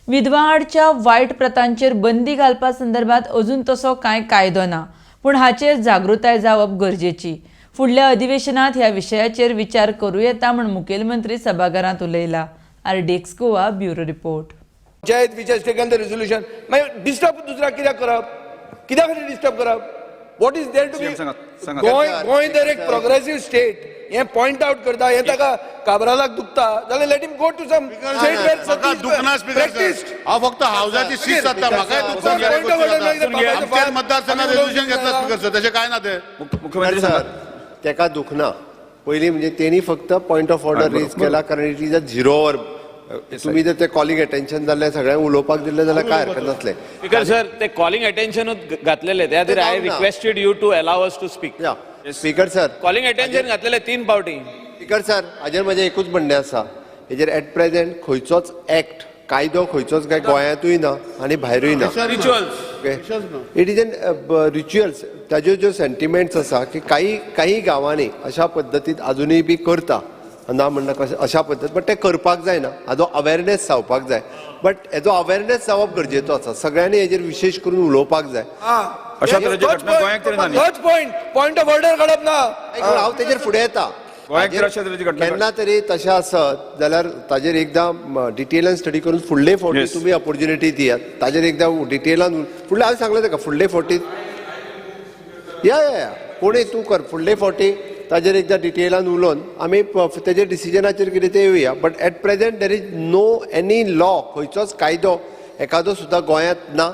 विधवा आडच्या वायट प्रथांचेर बंदी घालपा संदर्भात अजून तसो कांय कायदो ना, पूण हाचेर जागृताय जावप गरजेची. फुडल्या अधिवेशनात ह्या विशयाचेर विचार करूं येता म्हूण मुखेलमंत्री सभाघरांत उलयला. RDX Goa, bureau report. Panchayat which has taken the resolution, मागीर डिस्टर्ब दुसऱ्याक कित्याक करप? कित्या खातीर डिस्टर्ब करप? What is there to CM सांगात, सांगात. गोंय, गोंय जर एक प्रोग्रेसीव स्टेट हें पॉयंट आउट करता, हें ताका काब्रालाक दुखता जाल्यार let him go to some state where म्हाका दुखना स्पीकर प्रॅक्टिस्ड. हांव फक्त हावजाची शीत सादता. म्हाकाय दुखता. Point of order मागीर. आमच्याच मतदारसंघात रेझोल्युशन घेतला स्पीकर सर, तशें काय ना ते. मुख्यमंत्री सर, सांगात. तेका दुखना. पयलीं म्हणजे तेणी फक्त पॉयंट ऑफ ऑर्डर रेज केला, कारण it is a zero hour. तुम्ही जर ते कॉलिंग अटेन्शन जाल्लें, सगळ्यांक उलोवपाक दिलें जाल्यार काय हरकत नासलें. स्पीकर सर, ते कॉलिंग अटेन्शनूच घातलेले. त्या खातीर ते I जावंक ना. Requested you to allow us to speak. या स्पीकर सर. कॉलिंग अटेन्शन घातलेले तीन पावटी. स्पीकर सर, हाजेर म्हजें एकूच म्हणणें आसा. हेजेर एट प्रेझेंट खंयचोच एक्ट, कायदो खंयचोच काय गोंयांतूय ना आनी भायरूय ना. Rituals. It is an rituals. ताज्यो ज्यो सेंटिमेंट्स आसा की काही काही गांवांनी अशा पद्दतीन अजुनूय बी करता, ना म्हणना कशें अशा पद्दत, बट तें करपाक जायना. हाजो अवेरनेस जावपाक जाय, बट हेजो अवेरनेस जावप गरजेचो आसा. सगळ्यांनी हेजेर विशेश करून उलोवपाक जाय. अशा तरेची घटना गोंयांत तरी ना न्ही? तोच पॉयंट, पॉयंट ऑफ ऑर्डर काडप ना. पूण हांव तेजेर फुडें येता. गोंयांत तर अशा तरेची घटना केन्ना तरी तशें आसत जाल्यार ताजेर एकदां डिटेलान स्टडी करून फुडले फावटी तुमी ऑपॉर्च्युनिटी दियात. ताजेर एकदां डिटेलान फुडले, हांवें सांगलें ताका, फुडले फावटी या या या कोणूय तूं कर. फुडले फावटी ताजेर एकदां डिटेलान उलोवन आमी तेजेर डिसिजनाचेर कितें तें येवया. But at present there is no any law. खंयचोच कायदो एकादो सुद्दां गोंयांत ना.